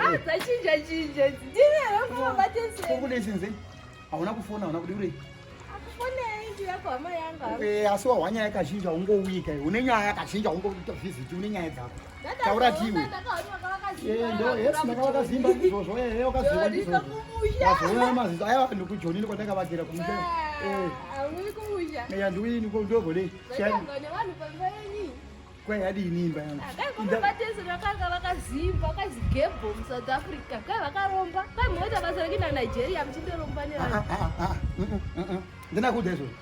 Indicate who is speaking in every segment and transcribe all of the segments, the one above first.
Speaker 1: Ah, dzachinja chinja idzi. Ndini here mukoma vatese?
Speaker 2: Kuri sinzi? Hauna kufona, hauna kudi uri.
Speaker 1: Akufonei ndiye kwa hama yangu.
Speaker 2: Eh, asi wahwa nyaya kazhinji haungouyi kai. Une nyaya kazhinji haungoita visit, une nyaya dzako. Taura tiwe. Eh, ndo yes, ndakavaka zimba ndizvozvo eh, wakaziva ndizvozvo. Wazoona maziso aya vanhu kujoni ndakavakira kumusha.
Speaker 1: Eh. Auyi kumusha.
Speaker 2: Eh, andiuyi ndogole.
Speaker 1: Zvachangwa nevanhu pamba yenyu.
Speaker 2: Kwai yadini imba yangu?
Speaker 1: Akaikomabatese vakanga vakazimba vakazigebho muSouth Africa. Kwai vakaromba. Kwai moita basa rekuenda Nigeria muchindoromba nevanhu.
Speaker 2: Ah, ah, ah, mm. Ndina kuudza izvozvo.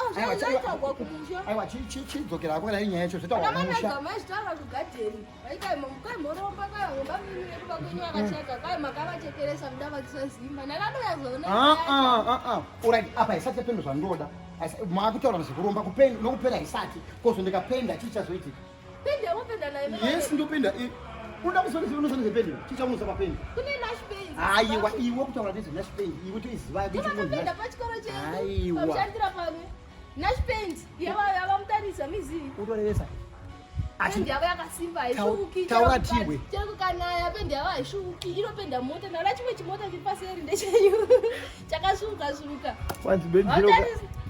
Speaker 1: Oh, zvaitaurwa kumusha.
Speaker 2: Aiwa, chidzokera hako kana inyaya yacho zvotaurwa kumusha.
Speaker 1: Kana maizvitaura kugadheni. Vaita kwai moromba kwai vamwe bamini vedu vakwenyu vakacheka kwai makavachekeresa muda vakisazimba. Ndakatoyazoona.
Speaker 2: Ah, ah, ah, ah. Alright, apa isati yapendwa zvandoda. Maakutaura zvekuromba kupenda nokupera isati. Kozo ndikapenda chii chazoitika?
Speaker 1: Penda wopenda nayo.
Speaker 2: Yes, ndopenda. Unoda kuzonesa unozonesa penda. Chii chaunoza papenda?
Speaker 1: Kune nash paint.
Speaker 2: Aiwa, iwe kutaura nezve nash paint. Iwe toiziva
Speaker 1: kuti unopenda pachikoro chedu.
Speaker 2: Aiwa.
Speaker 1: Pamushandira pamwe. Nash paint. Yava yava mutarisa mizi.
Speaker 2: Utorevesa.
Speaker 1: Pendi yavo yakasimba haisvuuki.
Speaker 2: Taura tiwe.
Speaker 1: Chero kukanaya pendi yavo haisvuuki. Inopenda mota. Ndaona chimwe chimota chiri paseri ndechenyu. Chakasvuuka svuuka.
Speaker 2: Wanzi bendi.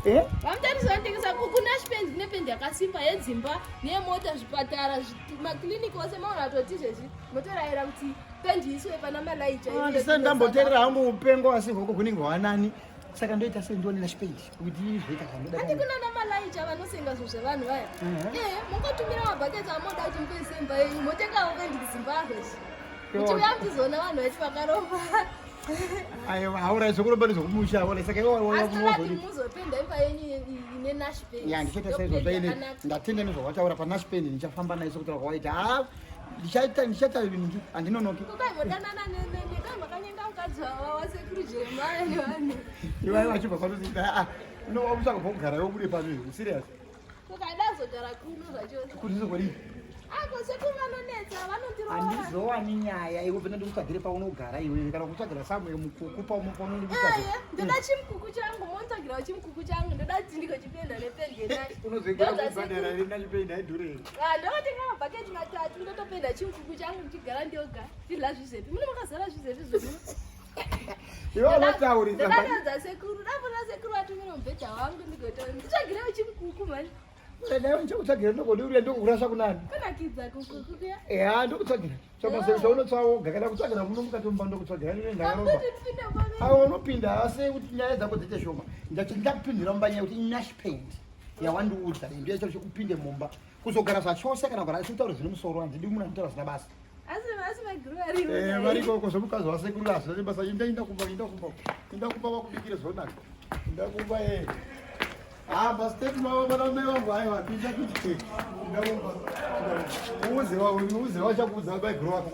Speaker 2: Eh?
Speaker 1: Vamutarisi vanotengesa kuna Shpenzi kune pendi yakasimba yedzimba neyemota zvipatara maclinic ose maona atoti izvezvi motorayira kuti pendi iswe pana malaicha.
Speaker 2: Ah, ndisati ndamboteerera hangu upengo asi hoko kunenge hwanani saka ndoita sei ndione nashpendi kuti zvoita zvandoda.
Speaker 1: Handi kuna namalaicha vanosenga zvinhu zvevanhu vaya. Eh, mungotumira mabhaketi amoda kuti mupe semba yenyu motengawo pendi kuZimbabwe. Kuti uya muchizoona vanhu vachi vakaromba.
Speaker 2: Aiwa, haura zvekuromba nezvekumusha wala saka iwe wauya
Speaker 1: kunozodi. Muzopenda imba yenyu ine Nash Paint.
Speaker 2: Ya ndichaita saizvozvo ine ndatenda nezvawataura pa Nash Paint ndichafamba nayo sekutaura kwawaita. Ah, ndichaita ndichaita vinhu handinonoki.
Speaker 1: Kukai modanana ne ne kai makanyenga mukadzi wa sekuru Jeremiah nevanhu.
Speaker 2: Iwe wachibva pano ah, unowamutsvaka pokugara iwe ubude pano serious.
Speaker 1: Kukaida kuzogara kuno zvachose.
Speaker 2: Kuti zvokodii?
Speaker 1: Ako sekuru vanonetsa vanondirova.
Speaker 2: Handizowani nyaya iwe pena ndikutsvagire paunogara iwe kana kutsvagira samwe mukuku paunondikutsvagira.
Speaker 1: Eh, ndoda chimukuku changu montsvagirawo chimukuku changu ndoda kuti ndikochipenda nependi yenacho.
Speaker 2: Unozoigara kubhadhara here nachipendi haidhure here?
Speaker 1: Ah, ndotenga mabhaketi matatu ndotopenda chimukuku changu ndichigara ndoga ndidla zvizepi. Mune makazara zvizepi zvomuno.
Speaker 2: Iwe unotaurisa.
Speaker 1: Ndakadaudza sekuru, ndafona sekuru vatumire mubhedha wangu ndigotora. Nditsvagirewo chimukuku mhani.
Speaker 2: Dai ndichakutsvagira ndogodi uriya ndokukurasha kunani?
Speaker 1: Kunakidza kukuku kuya.
Speaker 2: Eya ndokutsvagira. Chama chaunotsva woga kana kutsvagira muno mukati mumba ndokutsvagira ndine ndakaromba. Awo unopinda asi kuti nyaya dzako dziite shoma. Ndati ndakupindira mumba nyaya kuti nash paint yawandiudza ndiyo yaita kuti upinde mumba. Kuzogara zvachose kana kugara asi kutaura zvine musoro handidi munhu anotaura zvisina basa.
Speaker 1: Asi asi maiguru variko.
Speaker 2: Eh variko ko zvomukadzi wasekuru hazvina basa inda inda kumba inda kumba. Inda kumba vakubikire zvonaka. Inda kumba eh. Ah, bastep mama vana mai vangu aiwa pinda kuti inda kumba. Uuze wa uuze wachakuudza maiguru wako.